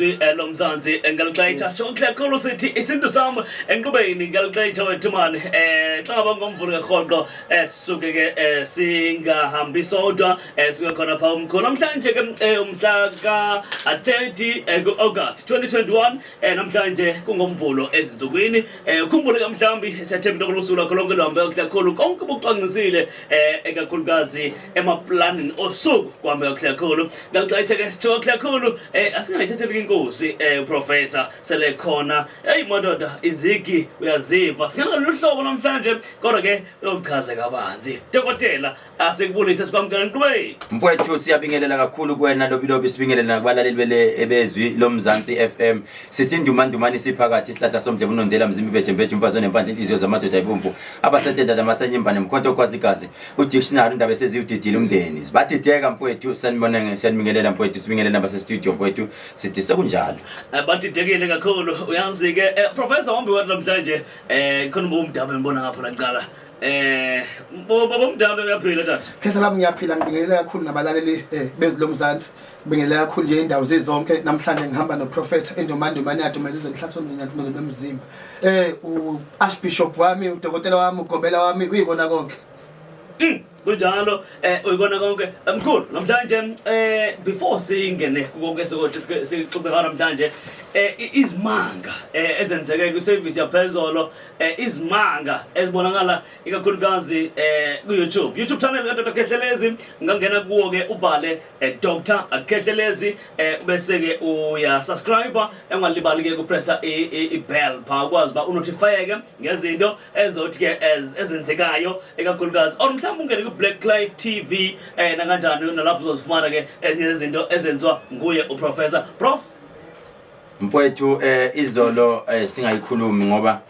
Izwi loMzansi ngalixesha shonhle kakhulu sithi isintu sam enqubeni ngalixesha wethu mani xa ngaba ngomvulo kerhoqo sisuke ke singahambi sodwa, suke khona phaa umkhulu. Namhlanje ke umhla ka-30 ku-August 2021, namhlanje kungoMvulo ezintsukwini. Ukhumbule ke mhlawumbi siyathemba into yokuba usuku lwakho lonke luhambe kakuhle kakhulu, konke ubucwangcisile ekakhulukazi emaplanini osuku kuhambe kakuhle kakhulu. Ngalixesha ke sitsho kakuhle kakhulu, asingayithatheli ke inkosi uprofessor sele khona. Eyi madoda, izigi uyaziva, singena ngalolu hlobo namhlanje, kodwa ke uyochaze kabanzi. Dokotela, asikubulise, sikwamukela enqubeni. Mfowethu, siyabingelela kakhulu kuwena Lobilobi, sibingelela nakubalaleli bele ebezwi loMzansi FM. Sithi indumandumane siphakathi isihlahla somdlebe unondela mzimba ibejembeje umfazi onempandla inhliziyo zamadoda ibomvu abasetenda namasenyimba nemkhonto okwazi igazi udictionary indaba eseziyudidile umndeni badideka. Mfowethu, sanibona, siyanibingelela mfowethu, sibingelela nabase-studio mfowethu, sithi sekunjalo. Badidekile kakhulu, uyazi ke professor wambi wathi namhlanje khona ubumdabe ngibona ngapho lacala baba umdabe, uyaphila tata? Khetha lami, ngiyaphila, ngibingelela kakhulu nabalaleli bezwi loMzansi. Ngibingelela kakhulu nje indawo zizonke. Namhlanje ngihamba noProphet Endomandumane yadumezizwe inhlatho nomzimba. U Archbishop wami, udokotela wami, ugobela wami, uyibona konke. Kunjalo, uyibona konke mkhulu. Namhlanje before singene konke sikothi sixoxe ngayo namhlanje, izimanga ezenzeke ku service yaphezolo, izimanga ezibonakala ikakhulukazi ku YouTube channel ka Dr Khehlelezi, ungangena kuwo ke ubhale Dr Khehlelezi, bese ke uya subscribe, engalibali ke kupressa i bell pha ukwazi ba unotifyeke ngezinto ezothi ke ezenzekayo ikakhulukazi, or mhlawumbe ungene ku Black Life TV nakanjani nalapho uzozifumana ke ezinye izinto ezenziwa nguye uprofessor prof. Mfowethu, izolo singayikhulumi ngoba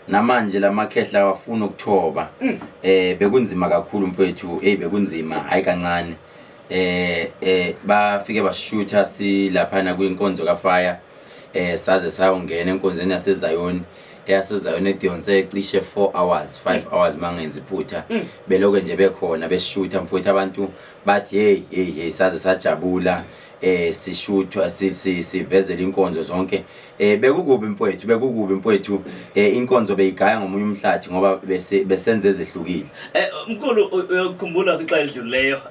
namanje lamakhehla awafuna ukuthoba. Bekunzima kakhulu mfowethu, hey, bekunzima hayi kancane. Bafike bashutha silaphana kwinkonzo kaFire, saze sayongena enkonzweni yaseZayoni, eyaseZayoni edonse cishe 4 hours, 5 hours mangenza iphutha, beloke nje bekhona beshutha mfowethu. Abantu bathi hey, hey, hey, saze sajabula sishuthwa sivezela inkonzo zonke. Bekukubi mfowethu, bekukubi mfowethu. Inkonzo beyigaya ngomunye umhlathi ngoba bese besenze ezehlukile. Mkhulu, uyakhumbula kwixa edlulileyo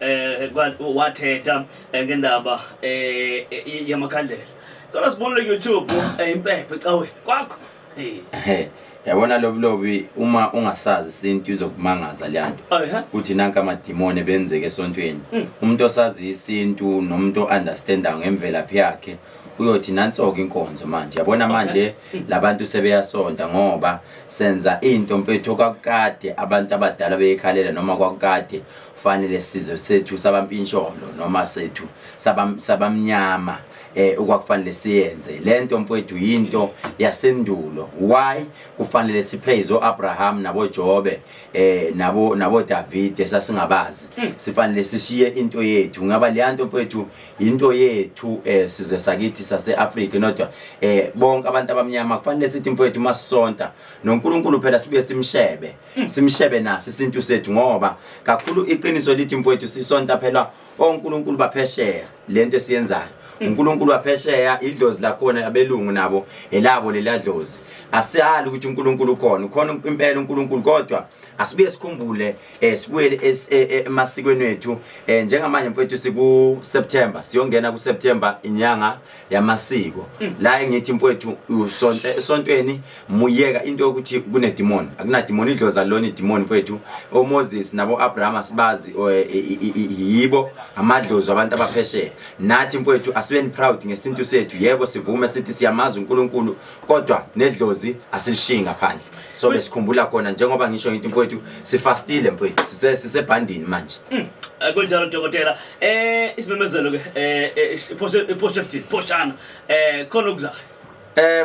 wathetha ngendaba yamakhandlela, kodwa sibonile ku-YouTube impepho ecaweni kwakho. Hey. Yabona Lobilobi, uma ungasazi isintu izokumangaza leyanto uthi nanka amadimoni benzeke esontweni. Umuntu osazi isintu nomuntu o-understandayo ngemvelaphi yakhe uyothi nanso-ke inkonzo manje, yabona manje labantu sebeyasonta ngoba senza into mfethu okwakukade abantu abadala beyikhalela noma kwakukade fanele sizwe sethu sabampintsholo noma sethu sabamnyama okwakufanele siyenze lento mfowethu, yinto yasendulo. Why kufanele sipraise oAbraham nabo Jobe nabo David esasingabazi? Sifanele sishiye into yethu ngaba le nto mfowethu into yethu sizwe sakithi saseAfrika nodwa bonke abantu abamnyama. Kufanele sithi mfowethu masisonta noNkulunkulu phela sibuye simshebe, simshebe naso isintu sethu, ngoba kakhulu iqiniso lithi mfowethu sisonta phela oNkulunkulu baphesheya. Lento esiyenzayo uNkulunkulu waphesheya, idlozi lakhona abelungu nabo elabo leladlozi. Asiyali ukuthi uNkulunkulu ukhona, ukhona impela uNkulunkulu, kodwa asibuye sikhumbule, sibuyele emasikweni wethu. Njengamanje mfowethu siku September, siyongena ku September, inyanga yamasiko la engithi mfowethu usonte esontweni muyeka into yokuthi kune demon. Akuna demon, idlozi alona idemon mfowethu. OMoses nabo Abraham asibazi, yibo amadlozi abantu abaphesheya. Nathi mfowethu asibeni proud ngesintu sethu. Yebo, sivume sithi siyamazi uNkulunkulu, kodwa nedlozi asilishiyi ngaphandle. So besikhumbula khona njengoba ngisho ngithi mfowethu sifastile mfowethu, sisebhandini manje. Kunjalo dokotela. Isimemezelo ke iPortshepstone Poshana khona okuzayo.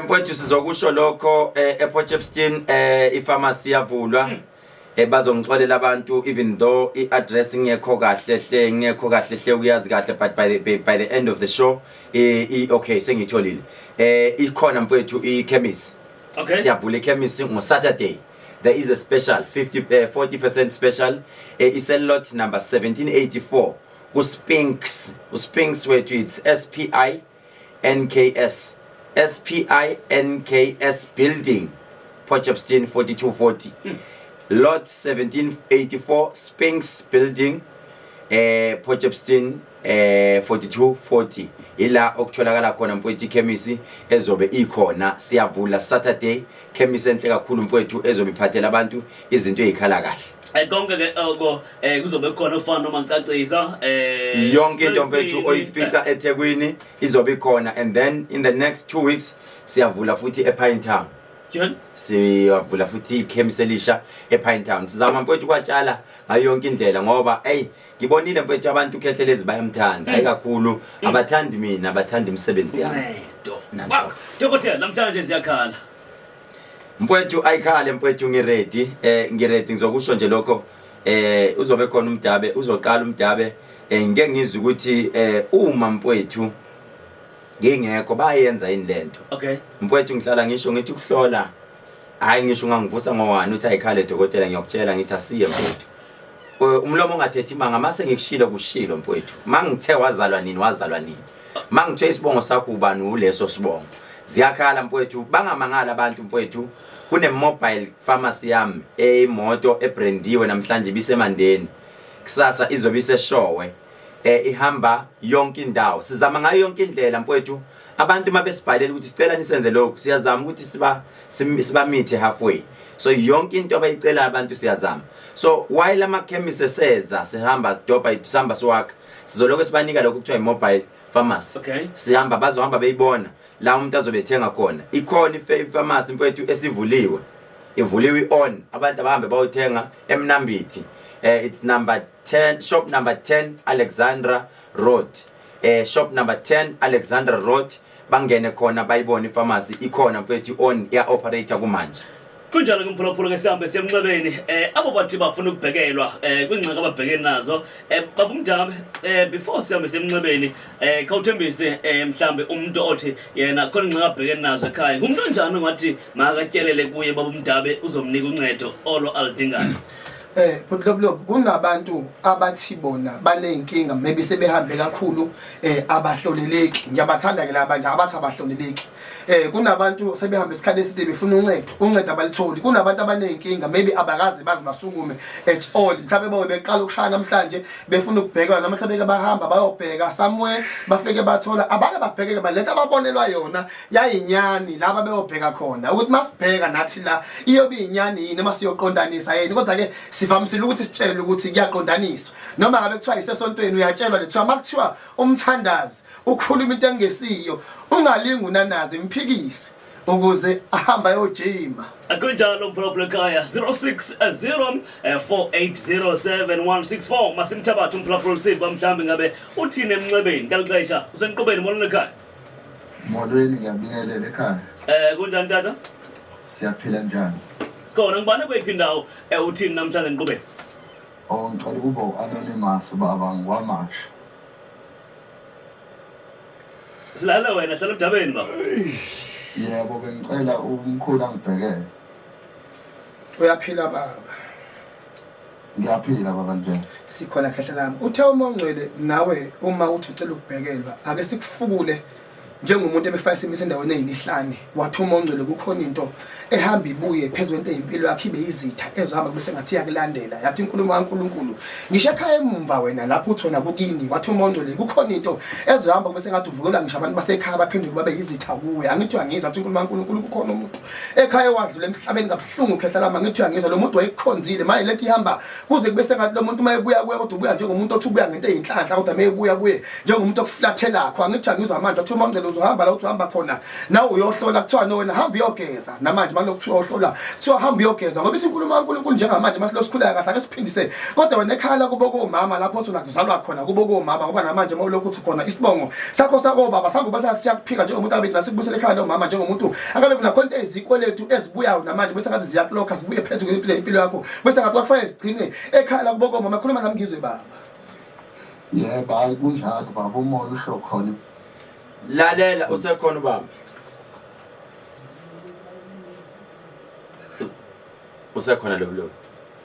Mfowethu, sizokusho lokho ePortshepstone ipharmacy yavulwa. Bazongixolela abantu even though i-address ingekho kahle hle, ngekho kahle hle uyazi kahle, but by the end of the show okay, sengitholile. Ikhona mfowethu i-chemist. Siyavula ikhemisi ngo-Saturday. There is a special 50 40% special. Ise lot number 1784 ku Spinks. USpinks wethu, it's S P I NKS SPI NKS Building Port Shepstone 4240 Lot 1784 Spinks Building Port Shepstone 4240 ila okutholakala khona mfowethu ikhemisi ezobe ikhona. Siyavula Saturday, khemisi enhle kakhulu mfowethu ezobe iphathela abantu izinto ezikhala kahle. Konke ke oko kuzobe khona ufana noma ngicacisa Yonke into mfethu oyifica eThekwini izobe ikhona, and then in the next 2 weeks siyavula futhi ePine Town. John? Siyavula futhi ikhemisi elisha ePine Town. Sizama mfowethu kwatshala ngayo yonke indlela, ngoba ey ngibonile mfowethu abantu uKhehlelezi bayamthanda, hayi kakhulu abathandi mina, abathandi imisebenzi yami. Uncedo. Nanso. Wow, dokotela, namhlanje ziyakhala. Mfowethu ayikhale mfowethu, ngiready, ngiready, ngizokusho nje lokho. Uzobe khona umdabe, uzoqala umdabe. Ngike ngizwe ukuthi uma mfowethu ngingekho bayenza yini lento. Mfowethu ngihlala ngisho ngithi ukuhlola, hayi ngisho ungangivusa ngowani uthi ayikhale dokotela, ngiyokutshela ngithi asiye mfowethu. Umlomo ongathethi manga, mase ngikushilo kushilo mfowethu. Mangithe wazalwa nini, wazalwa nini. Mangithe isibongo sakho ubani, uleso sibongo. Ziyakhala mfowethu, bangamangala abantu mfowethu. Kune mobile pharmacy yami eyimoto ebrandiwe namhlanje ibisemandeni. Kusasa izobe iseshowe. Ihamba yonke indawo. Sizama ngayo yonke indlela mfowethu. Abantu mabesibhalela ukuthi sicela nisenze lokhu, siyazama ukuthi sibamithe halfway. So yonke into abayicela abantu siyazama. So while ama chemists eseza sihamba dopa sihamba siwakha, sizoloko sibanika lokhu kuthiwa i-mobile pharmacy. Sihamba bazohamba beyibona la umuntu azobe ethenga khona. Ikhona i-pharmacy mfowethu esivuliwe. Ivuliwe i-on, abantu abahambe bayothenga eMnambithi. It's number 10, shop number 10 Alexandra Road. Shop number 10 Alexandra Road, bangene khona bayibone i-pharmacy ikhona mfethu, on iya operator kumanje. Kunjalo ke mphulaphula, ke sihambe siyemnxebeni abo bathi bafuna ukubhekelwa kwingxaki ababhekene nazo. Baba uMdabe, before sihambe siyemnxebeni, khawuthembise mhlambe umuntu othi yena khona ingxaki abhekene nazo ekhaya, ngumuntu onjani ongathi makatyelele kuye baba uMdabe, uzomnika uncedo olo aludingayo? Bhuti, kunabantu abathi bona baneyinkinga, maybe sebehambe kakhulu, abahloleleki. Ngiyabathanda ke laba nje abathi abahloleleki. Kunabantu sebehambe isikhathi eside befuna uncedo, uncedo abalitholi. Kunabantu abaneyinkinga, maybe abakaze baze basukume at all. Mhlawumbe bobe beqala ukushaya namhlanje befuna ukubhekwa, noma mhlawumbe beke bahamba bayobheka somewhere, bafike bathola abake babhekeke manje lento ababonelwa yona yayinyani laba beyobheka khona, ukuthi masibheka nathi la iyobe inyani yini noma siyoqondanisa yini. Kodwa ke sivamisile ukuthi sitshelwe ukuthi kuyaqondaniswa, noma ngabe kuthiwa isesontweni uyatshelwa lethiwa makuthiwa umthandazi ukhuluma into engesiyo, ungalingi unanazi, imphikisi ukuze ahamba ayojima. Kunjalo mphulaphula ekhaya, 060 4807164. Masimthabathe umphulaphula usiba mhlawumbe ngabe uthini emnxebeni ngeli xesha usenqubeni. Molweni ekhaya. Molweni, ngiyabingelela ekhaya. Kunjani tata? Siyaphila, njani? Sikhona. Ngibane kweyiphi indawo, uthini namhlanje enqubeni? Oh, ngicela ukuba u-anonymous baba, ngikwamasha. Silale wena, hlala udabeni baba. Yebo, bengicela umkhulu angibhekele. Uyaphila baba? Ngiyaphila baba, nje. Sikhona khehla lami. Uthe uma ungcwele nawe, uma uthi ucela ukubhekelwa, ake sikufukule njengomuntu ebefake simise endaweni eyilihlane. Wathi uma ungcwele kukhona into ehamba ibuye phezu kwento eyimpilo yakhe, ibe izitha ezohamba kube sengathi iyakulandela. Yathi inkulumo kaNkulunkulu ngisho ekhaya emumva wena lapho uthi wena kukini. Wathi uma ungcwele kukhona into ezohamba kube sengathi uvukelwa ngisho abantu basekhaya, baphenduke babe yizitha kuwe. Angithi uyangizwa? Athi inkulumo kaNkulunkulu kukhona umuntu ekhaya owadlula emhlabeni kabuhlungu, khehla lami. Angithi uyangizwa? Lo muntu wayekukhonzile, manje lethi ihamba kuze kube sengathi lo muntu uma ebuya kuye, kodwa ubuya njengomuntu othi ubuya ngento eyinhlanhla, kodwa uma ebuya kuye njengomuntu okuflathelakho. Angithi uyangizwa manje? Wathi uma ungcwele uzohamba la uthi uhamba khona nawe uyohlola, kuthiwa no, wena hamba uyogeza. Namanje manje kuthiwa uhlola, kuthiwa hamba uyogeza, ngoba ithi inkulumo kaNkulunkulu njengamanje masilo sikhuleka kahle ake siphindise. Kodwa wena ekhaya la kubo komama lapho othi uzalwa khona kubo komama, ngoba namanje uma ulokhu uthi khona isibongo sakho sakobaba sihamba bese siyakuphika njengomuntu akabe nasikubuyisela ekhaya lomama, njengomuntu akabe kunakho into ezikweletu ezibuyayo namanje bese ngathi ziyakulokha zibuye phethu kwempilo impilo yakho, bese ngathi kwakufanele zigcine ekhaya la kubo komama. Khuluma nami ngizwe baba. Yebo, hayi kunjalo baba, umoya usho khona. Lalela, usekhona ubaba, usekhona lo lo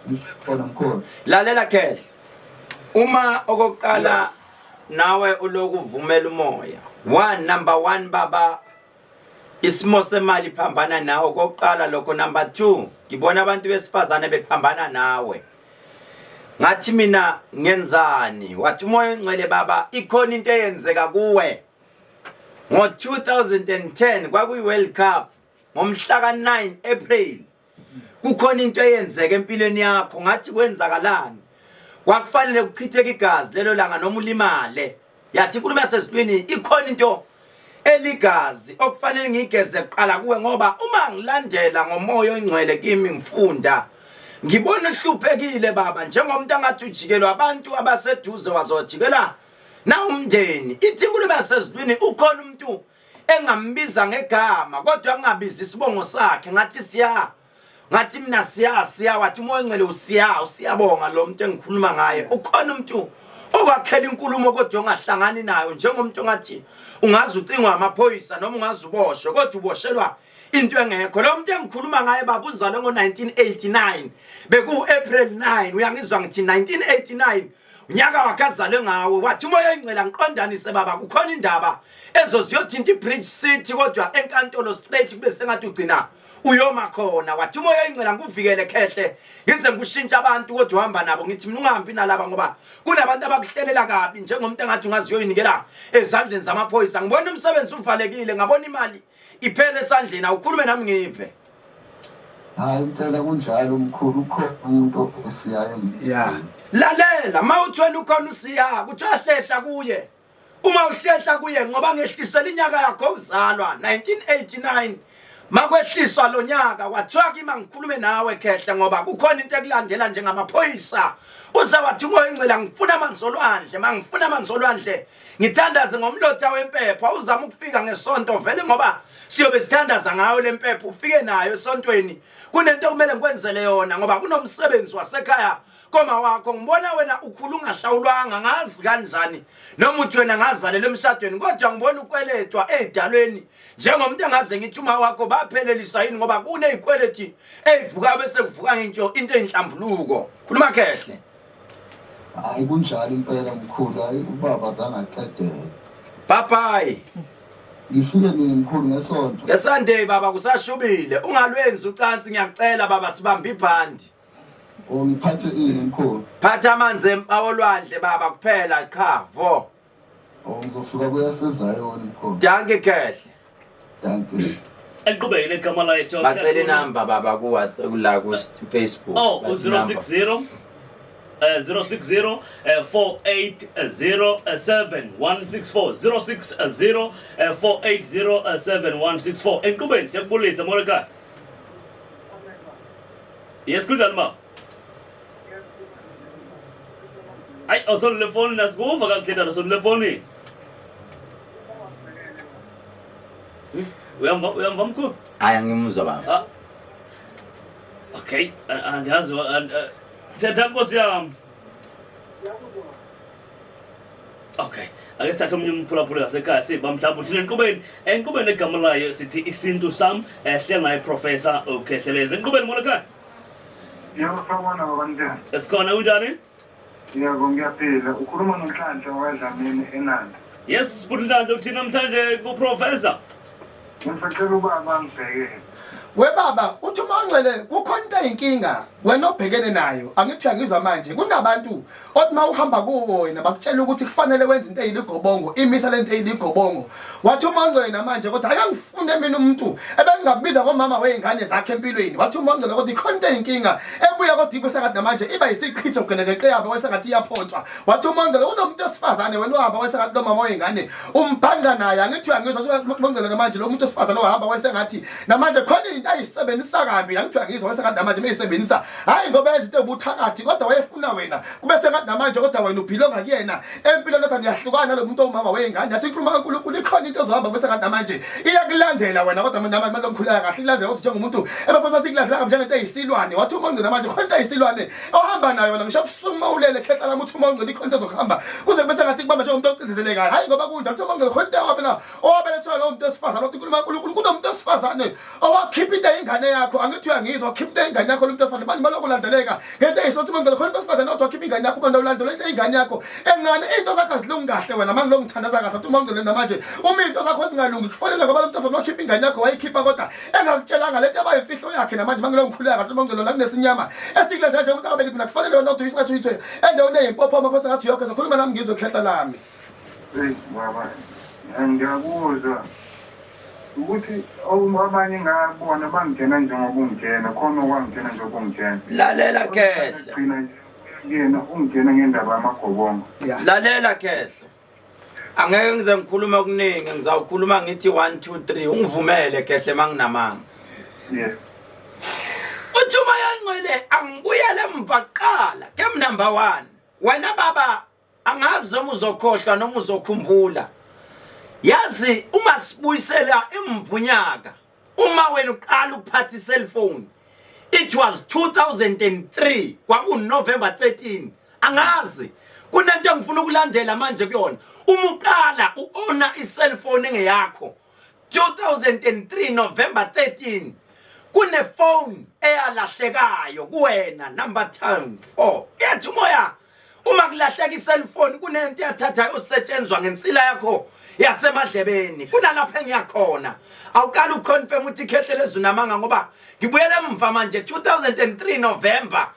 Ngisekhona mkhulu. Lalela khehle, uma okokuqala nawe uloku uvumela umoya One number 1 baba isimo semali phambana nawe kokuqala lokho. Number 2 ngibona abantu besifazane bephambana nawe. Ngathi mina ngenzani? Wathi umoya ongcwele baba ikhona into eyenzeka kuwe. Ngo-2010 kwakuyi-World Cup ngomhla ka-9 April kukhona into eyenzeka empilweni yakho. Ngathi kwenzakalani? Kwakufanele kuchitheke igazi lelo langa noma ulimale. Yathi inkulumo yasezulwini ikhona into eligazi okufanele ngigeze kuqala kuwe, ngoba uma ngilandela ngomoya oyingcwele kimi ngifunda ngibona uhluphekile baba, njengomuntu angathi ujikelwa abantu abaseduze wazojikela na umndeni. Ithi inkulumo yasezulwini ukhona umuntu engambiza ngegama kodwa angabizi isibongo sakhe. Ngathi siya, ngathi mina siya siya, wathi umoya ongcwele usiya usiyabonga lo muntu engikhuluma ngaye. Ukhona umuntu okwakhela inkulumo kodwa ongahlangani nayo, njengomuntu ongathi ungaze ucingwa amaphoyisa noma ungaze uboshwe kodwa uboshelwa into engekho. Lo muntu engikhuluma ngaye baba uzalwe ngo-1989 beku-April 9, uyangizwa ngithi 1989 unyaka wakhe azalwe ngawo. Wathi umoya oyingcwele angiqondanise baba, kukhona indaba ezoziyothinta i-Bridge City kodwa enkantolo straight kube sengathi ugcina uyoma khona. Wathi umoya oyingcwele angikuvikele khehle ngize ngikushintsha abantu kodwa uhamba nabo. Ngithi mina ungahambi nalaba ngoba kunabantu abakuhlelela kabi, njengomuntu engathi ungaze uyoyinikela ezandleni zamaphoyisa. Ngibona umsebenzi uvalekile, ngabona imali iphele esandleni. Awukhulume nami ngive. Hayi impela kunjalo mkhulu, ukhona umuntu osiyayo. Ya. Lalela, uma uthi wena ukhona usiya, kuthiwa hlehla kuye. Uma uhlehla kuye ngoba ngehlisela inyaka yakho uzalwa 1989, makwehliswa lo nyaka kwathiwa kimi angikhulume nawe khehle ngoba kukhona into ekulandela njengamaphoyisa. Uze wathi umoya ingcwele ngifuna amanzi olwandle, mangifuna amanzi olwandle ngithandaze ngomlotha wempepho. Awuzama ukufika ngesonto vele ngoba siyobe sithandaza ngayo lempepho, ufike nayo esontweni. Kunento okumele ngikwenzele yona ngoba kunomsebenzi wasekhaya koma wakho. Ngibona wena ukhula ungahlawulwanga, ngazi kanjani noma uthi wena ngazalelwa emshadweni, kodwa ngibona ukweletwa ey'dalweni njengomuntu engaze ngithi uma wakho baphelelisa yini, ngoba kuneyikweleti eyivuka bese kuvuka into into eyinhlambuluko. Khuluma khehle. Hayi kunjalo impela mkhulu, hayi ubaba zange aqedele. Bye bye. Ngifike nini mkhulu ngesonto? NgeSunday baba kusashubile. Ungalwenzi ucansi ngiyakucela baba, sibambe ibhandi. Oh ngiphathe ini mkhulu? Phatha amanzi awolwandle baba kuphela qha vo. Oh ngizofika kuyasezayoni mkhulu. Dankie khehle. Dankie. Eliqhubekile igama layo. Bacela inamba baba ku WhatsApp la ku Facebook. Oh, 060 060 4807 164 060 4807 164. Enqubeni siyakubulisa molo ekhaya. Yes, kunjani ma? Ayi awusondele foni nasikuva kakuhle tata, sondele foni. Uyamva uyamva mkhulu? Hayi angimuzwa baba. Ah. Okay, andiyazi thetha nkosi yami. Okay, ake sithathe omunye umphulaphuli ngasekhaya siba mhlawumbe uthina enqubeni enqubeni egama layo sithi isintu sam ehle naye Professor uKhehlelezi. Enqubeni molo ekhaya. Yebo sawubona baba njani? Esikhona kunjani? Yebo ngiyaphila. Ukhuluma noNhlanhla wakwaDlamini eNanda. Yes, bhuti Nhlanhla uthini namhlanje kuProfessor? Ngisacela ubaba angibhekele. We baba, uthi uma ungcwele kukhona into eyinkinga wena obhekene nayo. Angithi uyangizwa manje, kunabantu othi uma uhamba kuwo wena bakutshela ukuthi kufanele wenze into eyiligobongo, imisa lento eyiligobongo. Wathi uma ungcwele namanje kodwa akangifune mina umuntu ebengingakubiza ngomama wey'ngane zakhe empilweni. Wathi uma ungcwele kodwa ikhona into eyinkinga ebuya kodwa ibe sengathi namanje iba yisichitho gelekeqe yabo wesengathi iyaphonswa. Wathi uma ungcwele unomuntu wesifazane wena uhamba wesengathi lo mama wey'ngane umbhanga naye. Angithi uyangizwa ungcwele namanje lo muntu wesifazane ohamba wesengathi namanje khona into ayisebenzisa kabi. Angithi uyangizwa wesengathi namanje meyisebenzisa hayi ngoba yenza into ebuthakathi kodwa wayefuna wena kube sengathi namanje kodwa wena uphilonga kuyena empilweni kodwa niyahlukana nalo muntu owumama wey'ngane. Yathi inkulumo kaNkulunkulu ikhona into ezohamba kube sengathi namanje iyakulandela wena kodwa namanje manje omkhuleka kahle ikulandela ukuthi njengomuntu ebafana bathi ikulandela kabi njengento eyisilwane. Wathi uma ungcina manje khona into eyisilwane ohamba nayo wena ngisho ebusuku uma ulele khehla lami uthi uma ungcina ikhona into ezokuhamba kuze kube sengathi kubamba njengomuntu ocindezelekayo. Hayi ngoba kunjalo uthi uma ungcina khona into ewabela owabelethwa lowo muntu wesifazane. Wathi inkulumo kaNkulunkulu kunomuntu wesifazane owakhipha into eyingane yakho angithi uyangizwa wakhipha into eyingane yakho lo muntu wesifazane manje balokhu ulandeleka ngento eyisonto uma ngicela khona umuntu wesifazane odwa wakhipha ingane yakho manje ulandela into eyingane yakho encane into zakho azilungi kahle wena manje lo ngithandaza kahle uma ngicela namanje uma into zakho zingalungi kufanele ngoba lo muntu wesifazane wakhipha ingane yakho wayikhipha kodwa engakutshelanga lento abayimfihlo yakhe namanje manje lo ngikhuleka kahle uma ngicela la kunesinyama esikulandela nje umuntu akabeke mina kufanele wena odwa isingathi uyithe endaweni eyimpophoma phose ngathi uyogeza khuluma nami ngizwe khehla lami. Eyi baba, ngiyakuzwa ukuthi abanye ngabona bangena njengoba ungena khona okwangena njengoba ungena. Lalela khehla. Gcina nje kuyena ungena ngendaba yamagobongo. Lalela khehla. Angeke ngize ngikhulume okuningi ngizawukhuluma ngithi 1 2 3 ungivumele khehle manginamanga. Yes. Uthi umoya oyingcwele angibuyele emva kuqala game number 1. Wena baba angazi noma uzokhohlwa noma uzokhumbula yazi uma sibuyisela imvunyaka uma wena uqala ukuphatha i-cellphone it was 2003 kwaku-november 13 angazi kunento engifuna ukulandela manje kuyona uma uqala u-ona i-cellphone engeyakho 2003 November 13 kune phone eyalahlekayo kuwena number 10 4 yathi umoya uma kulahleka iselfoni kunento eyathatha osetshenzwa ngensila yakho yasemadlebeni kunalapha engiyakhona awuqala uconfirm ukuthi ikhehle lezunamanga ngoba ngibuyele emva manje 2003 November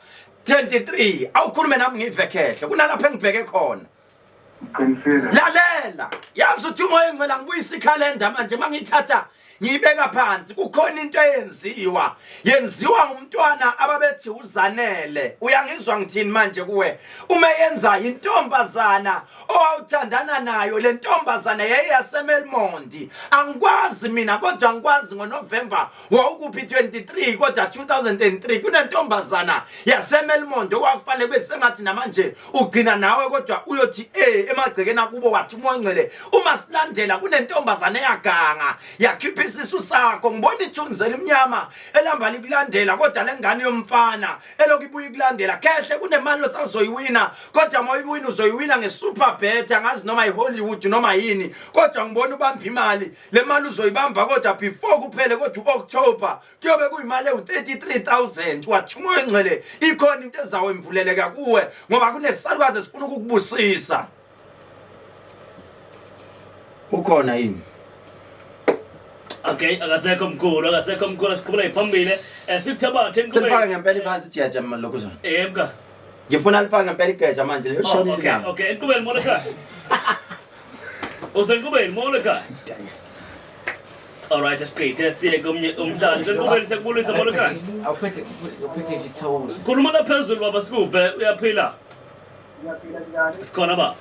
23 awukhulume nami ngive khehle kunalapha engibheke khona Uqinisile. Lalela, yazi uthi umoya engcwele angibuyisa ikhalenda manje mangiyithatha ngiyibeka phansi kukhona into eyenziwa yenziwa ngumntwana ababethi uzanele uyangizwa ngithini manje kuwe uma yenza intombazana owawuthandana nayo le ntombazana yayiyasemelmondi angikwazi mina kodwa angikwazi ngoNovember wawukuphi 23 kodwa 2003 kunentombazana yasemelmond okwakufanele kube sengathi namanje ugcina nawe kodwa uyothi eh emagcekeni akubo wathi uMongcele uma silandela kunentombazana eyaganga yakhipha isisu sakho ngibona ithunzi elimnyama elihamba likulandela kodwa lengane yomfana elokhu ibuye ikulandela khehle kunemali osazoyiwina kodwa uma uyiwina uzoyiwina nge-super bet angazi noma i-hollywood noma yini kodwa ngibona ubamba imali le mali uzoyibamba kodwa before kuphele kodwa u-October kuyobe kuyimali ewu-33000 wathi umoya engcwele ikhona into ezawembuleleka kuwe ngoba kunesalukazi esifuna ukukubusisa ukhona yini Okay, akasekho mkhulu, akasekho mkhulu asiqhubele phambili. Eh sikuthabathe Selifaka ngempela iphansi ijeja lokhu zona. Eh mka. Ngifuna lifake ngempela igeja manje lishonile. Oh, okay, okay. Enqubeni molo ekhaya. Usenqubeni molo ekhaya. Alright, asiqithe siye komnye umdlalo. Usenqubeni siyakubulisa molo ekhaya. Awuphethe uphethe isithawula. Khuluma la phezulu baba sikuve uyaphila. Ngiyaphila njani? Sikhona baba.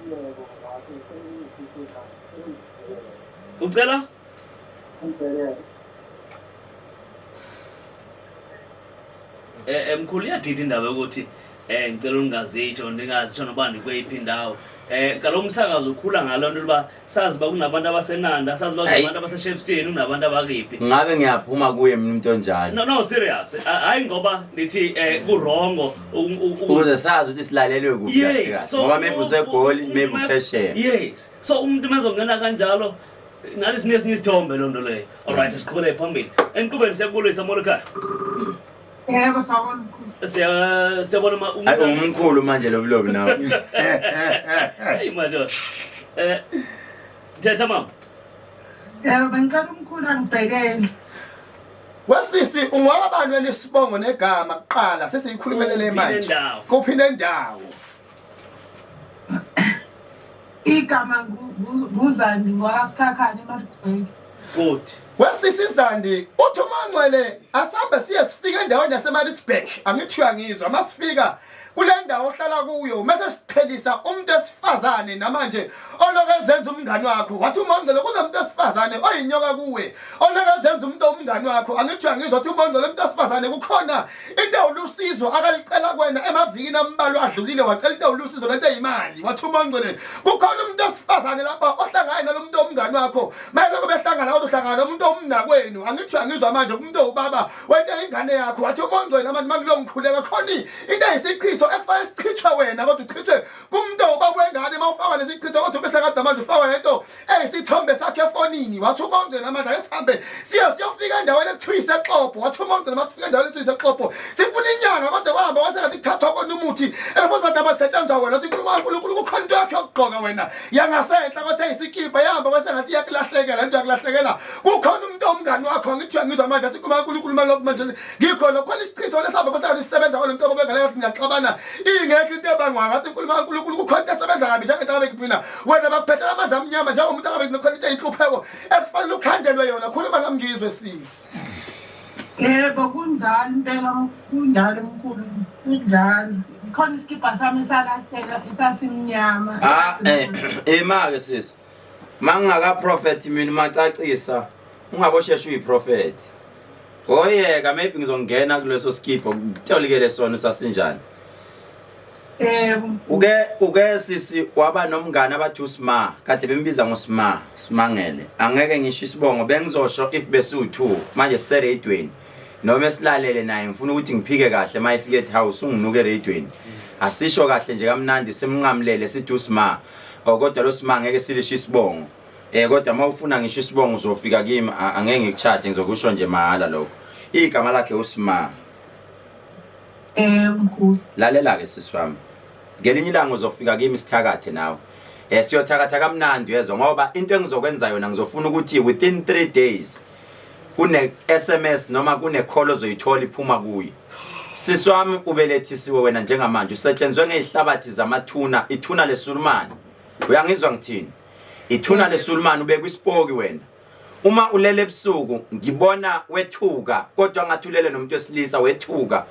Yebo, ngathi Ucela? Ngibhekele. Eh, eh mkhulu iyadida indaba yokuthi eh ngicela ungazitsho ndingazitsho noba ndikweyiphi indawo. Eh kaloku umsakazo ukhula ngalo nto uba sazi uba kunabantu abasenanda, sazi uba Hayi. kunabantu abaseShepstone, kunabantu abakiphi. Ngabe ngiyaphuma kuye mina umuntu onjalo. No no serious. Hayi ngoba ndithi eh kurongo Ukuze sazi ukuthi silalelwe kuphi kahle kahle. Yes, so Ngoba maybe useGoli, maybe uphesheya. Yes. So umuntu mezongena kanjalo ngathi sinesinye isithombe loo nto leyo. Alright, siqhubele phambili. Enqubeni siyakubulisa molo ekhaya. Yebo sawubona mkhulu. Siya siyabona ma Hayi umkhulu manje lo bulobi nawe. Hey madoda. Eh thetha mama. Yebo bengicela umkhulu angibhekele. Wesisi ungwabani wena isibongo negama kuqala sesiyikhulumele le Kuphi manje. nendawo? Kuphi nendawo? Igama nguZandi ngowakaSikhakhane eMaritzburg. Good. Wesisi Zandi uthi uMangcwele asambe siye sifike endaweni yaseMaritzburg angithi uyangizwa masifika kule ndawo ohlala kuyo mase siqhelisa umuntu esifazane namanje oloke ezenza umngani wakho wathi uMangcwele kunomuntu esifazane oyinyoka kuwe oloke ezenza umuntu omngani wakho angithi uyangizwa wathi uMangcwele umuntu esifazane kukhona into ewulusizo akalicela kuwena emavikini ambalwa adlulile wacela into ewulusizo lento eyimali wathi uMangcwele kukhona umuntu esifazane lapha ohlangane nalo muntu omngani wakho mayeloko behlangana kodwa uhlangana nomuntu owumnakwenu angithi uyangizwa manje umuntu owubaba wento ingane yakho wathi umongcwele manje makulongikhuleka khona into eyisichitho ekufanele sichithwe wena kodwa uchithwe kumuntu owubaba wengane uma ufakwa lesichitho kodwa ubese kade manje ufakwa lento eyisithombe sakhe efonini wathi umongcwele manje ake sihambe siyo siyofika endaweni ekuthiwa isexobho wathi umongcwele masifika endaweni ekuthiwa isexobho sifuna inyanga kodwa kwahamba kwasengathi kuthathwa kona umuthi efuthi bantu abasetshenzwa wena wathi inkulumo kaNkulunkulu kukhona into yakho yokugqoka wena yangasenhla kodwa isikibha yahamba kwasengathi iyakulahlekela into yakulahlekela kukhona umuntu omngani wakho ngithi uyangizwa manje athi inkulumo kaNkulunkulu malokhu manje ngikhona khona isichitho lesihamba kwasengathi sisebenza kwalo mntu obengane ngathi ngiyaxabana ingekho into ebangwayo ngathi inkulumo kaNkulunkulu kukhona into esebenza kabi njengento akabe mina wena bakuphethela amanzi amnyama njengomuntu akabe khona into eyinhlupheko ekufanele ukhandelwe yona khuluma nami ngizwe sisi Yebo kunjalo impela kunjalo mkhulu kunjalo. Khona isikibha sami salahleka esasimnyama. Ah eh ema ke sisi. Mangingaka prophet mina macacisa ungaboshesha uyiprofet. Oyeka maybe ngizongena kuleso skipho kutolikele sona usasinjani. Yebo. Uke uke sisi waba nomngane abathi uSma kade bembiza ngoSma Simangele. Angeke ngisho isibongo bengizosho if besiwu2 manje siseradweni. Noma esilalele naye ngifuna ukuthi ngiphike kahle mayifika at house unginuke eradweni. Asisho kahle nje kamnandi simnqamulele sithi uSma. Oh kodwa lo Sma ngeke silisho isibongo. Eh kodwa mawufuna ngisho isibongo uzofika kimi angeke ngikucharge ngizokusho nje mahala lokho. Igama lakhe uSma. Eh mkhulu. Lalela ke sisi wami. Ngelinye ilanga uzofika kimi sithakathe nawe. Eh siyothakatha kamnandi uyezwa ngoba into engizokwenza yona ngizofuna ukuthi within 3 days kune SMS noma kune call ozoyithola iphuma kuye. Sisi wami ubelethisiwe wena njengamanje usetshenzwe ngezihlabathi zamathuna ithuna lesulumane. Uyangizwa ngithini? Ithuna lesulumane ubekwa isipoki wena. Uma ulele ebusuku ngibona wethuka kodwa ngathi ulele nomuntu wesilisa wethuka.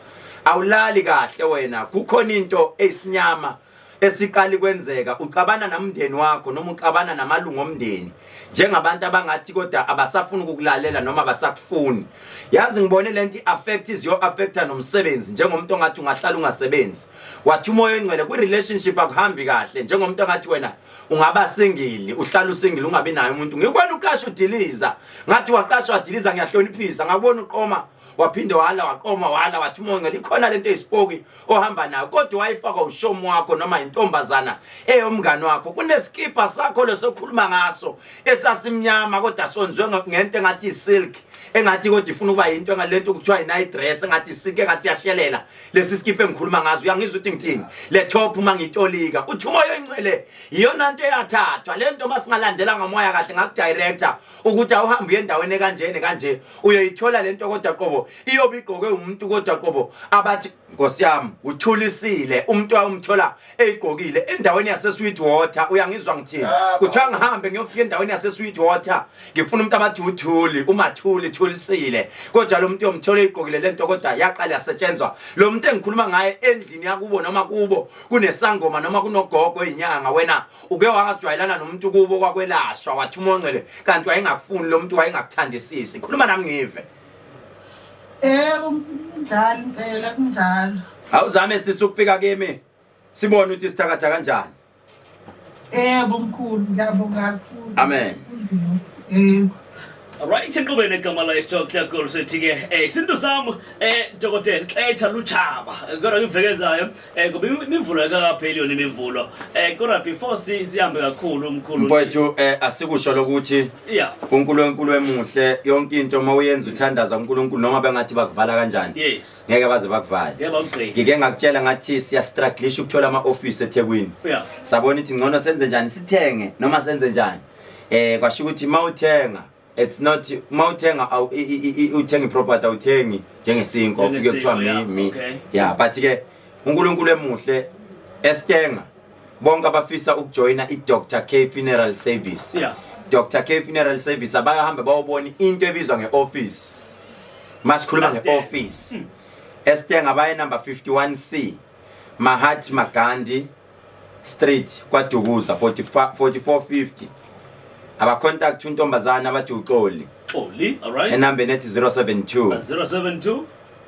Awulali kahle wena kukhona into eyisinyama esiqali kwenzeka uxabana namndeni wakho noma uxabana namalungu omndeni njengabantu abangathi kodwa abasafuni ukukulalela noma abasakufuni yazi ngibone lento i-affect iziyo affecta nomsebenzi njengomuntu ongathi ungahlala ungasebenzi wathi umoya oyingcwele kwi-relationship akuhambi kahle njengomuntu ongathi wena ungaba single uhlala usingile ungabi naye umuntu ngikubona uqasha udiliza ngathi waqasha wadiliza ngiyahloniphisa ngakubona uqoma waphinde wala waqoma wala wathi umonga likhona lento eyisipoki ohamba nayo kodwa wayifakwa ushomi wakho noma intombazana eyomngani wakho kuneskipa sakho lesokhuluma ngaso esasimnyama kodwa sonziwe ngento engathi isilk engathi kodwa ifuna ukuba yinto engalento kuthiwa i-night dress engathi isilk engathi iyashelela lesi skip engikhuluma ngazo uyangizwa ukuthi ngithini le top uma ngitolika uthi umoya oyingcwele iyona nto eyathathwa le nto uma singalandela ngomoya kahle ngakudirector ukuthi awuhambe uye endaweni ekanjene kanje uyoyithola le nto kodwa qobo iyobe igqoke umuntu kodwa qobo abathi nkosi yami uthulisile umuntu awumthola eyigqokile endaweni yase-sweet water uyangizwa ngithini kuthiwa ngihambe ngiyofika endaweni yase-sweet water ngifuna umuntu abathi uthuli umathuli thulisile kodwa lo muntu yomthola eyigqokile le nto kodwa yaqala yasetshenzwa lo muntu engikhuluma ngaye endlini yakubo noma kubo kunesangoma noma kunogogo eyinyanga wena uke wangajwayelana nomuntu kubo kwakwelashwa wathi umongcele kanti wayengakufuni lo muntu wayengakuthandisisi khuluma nami ngive Yebo kunjalo impela kunjalo. Awuzame sisi ukufika kimi sibone ukuthi sithakatha kanjani. Yebo mkhulu ngiyabonga kakhulu. Amen. Yebo. Right enqubeni egama la isitokla kulu sithi ke eh isintu sami eh dokotela xetha luchaba kodwa ivekezayo eh ngoba imivulo ayikakapheli yona imivulo eh kodwa before si sihambe kakhulu mkhulu Mfowethu eh asikusho lokuthi yeah uNkulunkulu emuhle yonke into uma uyenza uthandaza uNkulunkulu noma bengathi bakuvala kanjani yes ngeke baze bakuvale ngeke bakugqike ngike ngakutshela ngathi siyastrugglisha ukuthola ama-office eThekwini yeah sabona ukuthi ngcono senze njani sithenge noma senze njani eh kwasho ukuthi uma uthenga it's not uma uthenga uthenga iproperty awuthengi njengesinkwa ufike kuthiwa mi mi yeah but ke uNkulunkulu emuhle esitenga bonke abafisa ukujoyina iDr K Funeral Service yeah Dr K Funeral Service abahambe bayobona into ebizwa ngeoffice masikhuluma ngeoffice esitenga baye number 51C Mahatma Gandhi Street kwaDukuza 4450 abacontact untombazana abathi uXoli Xoli all right enambeni ethi 072 072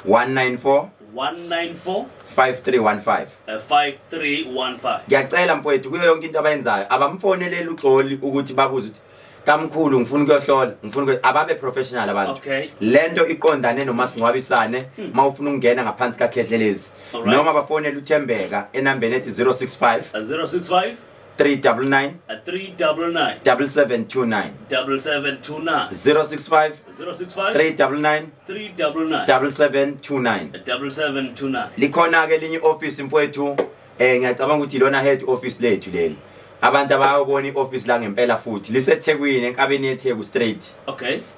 194 194 5315 5315 ngiyacela mfowethu kuyo yonke into abayenzayo abamfoneleli uXoli ukuthi babuze ukuthi Kamkhulu ngifuna ukuyohlola, ngifuna ababe professional abantu. Lento iqondane nomasingcwabisane mawufuna ukungena ngaphansi kaKhehlelezi. Noma bafonele uThembeka enambeni ethi 065 065 399 399 7729 7729 065 065 399 399 7729 7729. Likhona ke elinye office mfowethu, ngiyacabanga ukuthi ilona head office lethu leli. Abantu abayobona ioffice la ngempela futhi liseThekwini, enkabeni yeTheku straight.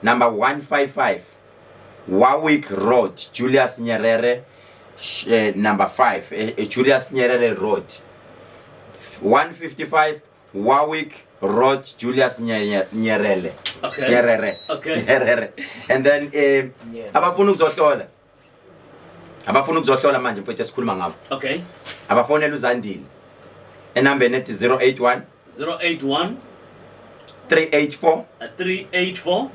Number 155 Warwick Road, Julius Nyerere, number 5, Julius Nyerere Road. 155 Warwick Road, Julius Nyerere. Nyerere. Nyerere. And then abafuna ukuzohlola. Abafuna ukuzohlola manje mfowethu esikhuluma ngabo. Abafonela uZandile. Enambeni ethi 081 081 384 384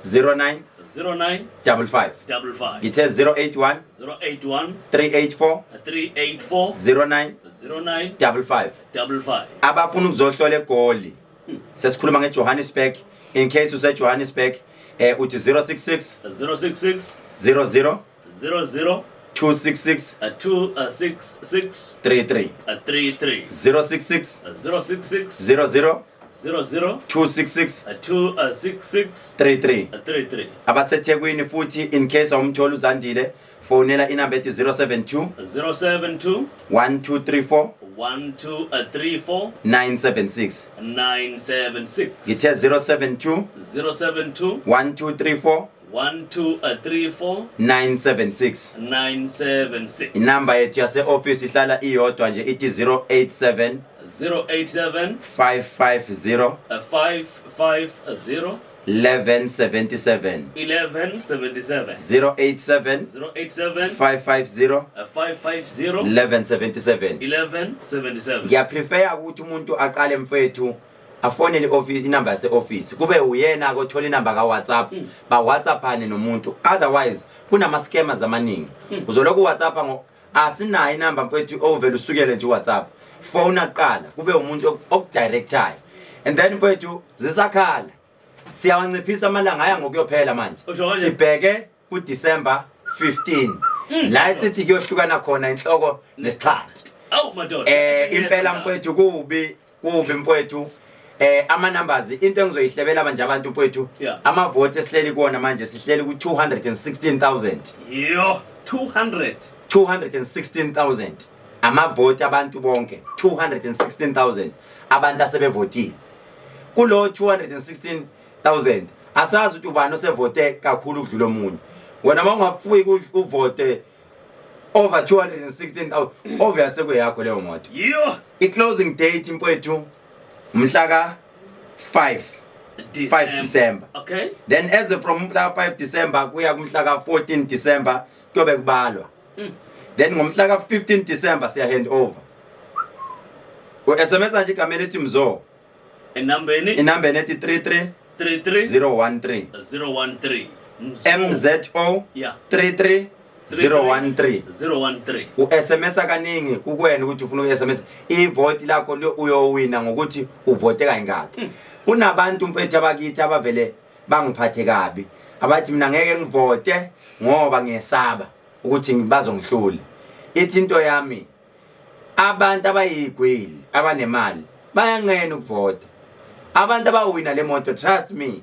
09 09 55. 55. Ngithe 081 081 384 384 09 09 55. 55. Abafuna ukuzohlola eGoli. Sesikhuluma ngeJohannesburg, in case use Johannesburg, uthi 066 066 00 00 266 266 33. 33. 066 066 00 00 266 266 33. 33. Abasethekwini futhi, in case awumthola uZandile, fonela inamba ethi 072 072 1234 1234 976. 976. Ngithe 072 072 1234 1234 976. 976. Inamba yethu yase-office ihlala iyodwa nje, ithi 087 087 550 550 1177. 1177. 087 087 550 550 1177. 1177. Ngiyaprefer ukuthi umuntu aqale mfethu afonele i-office, inamba yase-office, kube uyena othola inamba ka-WhatsApp, ba-WhatsAppane nomuntu. Otherwise kunama-scammers amaningi, uzolokhu uWhatsApp ngo asinayo inamba mfethu, ovele usukele nje uWhatsApp. Fona kuqala, kube umuntu okudirectayo, and then mfethu zisakhala siyawanciphisa amalanga aya ngokuyophela manje. Usho kanje? Sibheke kuDecember 15 la esithi kuyohlukana khona inhloko nesixhanti. Awu madoda. Impela mfethu, kubi kubi mfethu. Ama numbers, into engizoyihlebela manje abantu mfethu, amavote esihleli kuwona manje, sihleli ku 216,000. Yo, 200. 216,000 amavoti abantu bonke, 216,000 abantu asebevotile. Kulo 216,000 asazi ukuthi ubani osevote kakhulu ukudlula omunye. Wena uma ungafiki uvote over 216,000, obviously kuyakho leyo moto. Yo. I-closing date mfowethu umhla ka 5 5 December. Then as from umhla ka 5 December kuya kumhla ka 14 December kuyobe kubalwa. Then ngomhla ka 15 December siya hand over. U SMS nje igama elithi Mzo. Enambeni Inamba enethi 33 33 013. 013. Mzo. MZO 33 013. 013. U-SMS kaningi kukwena ukuthi ufuna uku-SMS ivoti lakho uyowina ngokuthi uvote kayingaki. Kunabantu mfethu abakithi abavele bangiphathe kabi, abathi mina ngeke ngivote ngoba ngiyesaba ukuthi bazongihlula. Ithi into yami, abantu abayigwili abanemali bayanqena ukuvota. Abantu abawina le moto, trust me,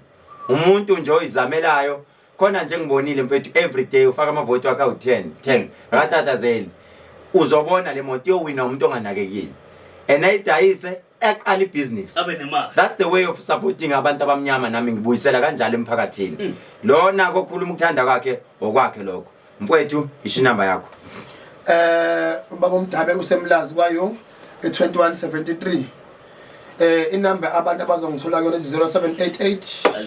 umuntu nje oyizamelayo khona nje ngibonile mfethu, every day ufaka amavoti wakhe awu-10 10, akatatazeli. Uzobona le moto iyowina umuntu onganakekile and ayidayise aqala ibhizinisi, Abe nemali. That's the way of supporting abantu abamnyama. Nami ngibuyisela kanjalo emphakathini. Lona kokhuluma ukuthanda kwakhe okwakhe lokho. Mfowethu, isho inamba yakho. Ubaba uMdabe usemlazi kwayo e2173. Inamba abantu abazongithola kuyona 0788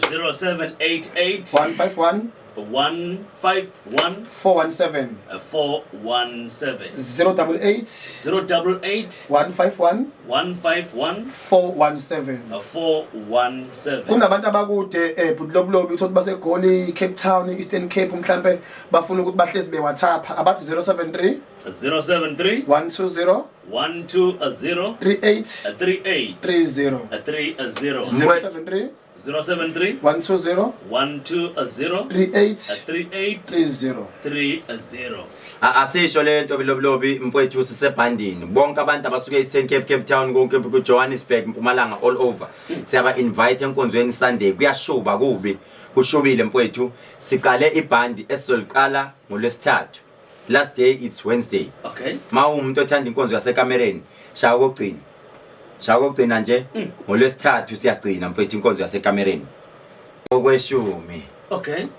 0788 151 151 417. 417. 088 088 151 151 417. 417. Kunabantu abakude, Bulobulobi, uthola baseGoli, Cape Town, Eastern Cape, mhlambe bafuna ukuthi bahlezi beWhatsApp, abathi 073 073 120 120 38 38 30. 30. 073 073 120 120 38 38 30. 30. Asisho lento bilobilobi mfowethu, sisebhandini. Bonke abantu abasuke Eastern Cape, Cape Town, konke ku Johannesburg, Mpumalanga, all over, siyaba invite enkonzweni Sunday. Kuyashuba, kubi, kushubile mfowethu. Siqale ibhandi esizoliqala ngolwesithathu, last day it's Wednesday. Ma umuntu othanda inkonzo yasekamereni, shaya kokugcina, shaya kokugcina nje. Ngolwesithathu siyagcina mfowethu inkonzo yasekamereni, okweshumi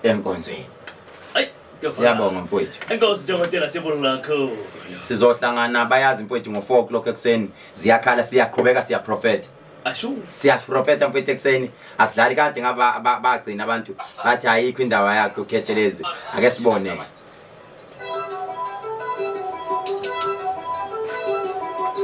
enkonzweni. Ay, Siyabonga mfowethu. Enkosi dokotela, siyabonga kakhulu. Sizohlangana, bayazi mfowethu, ngo-4 o'clock ekuseni ziyakhala, siyaqhubeka, siyaprofetha. Ashu. Siyaprofetha mfowethu ekuseni, asidlali. Kade ngaba bagcina abantu bathi ayikho indawo yakhe uKhehlelezi, ake sibone.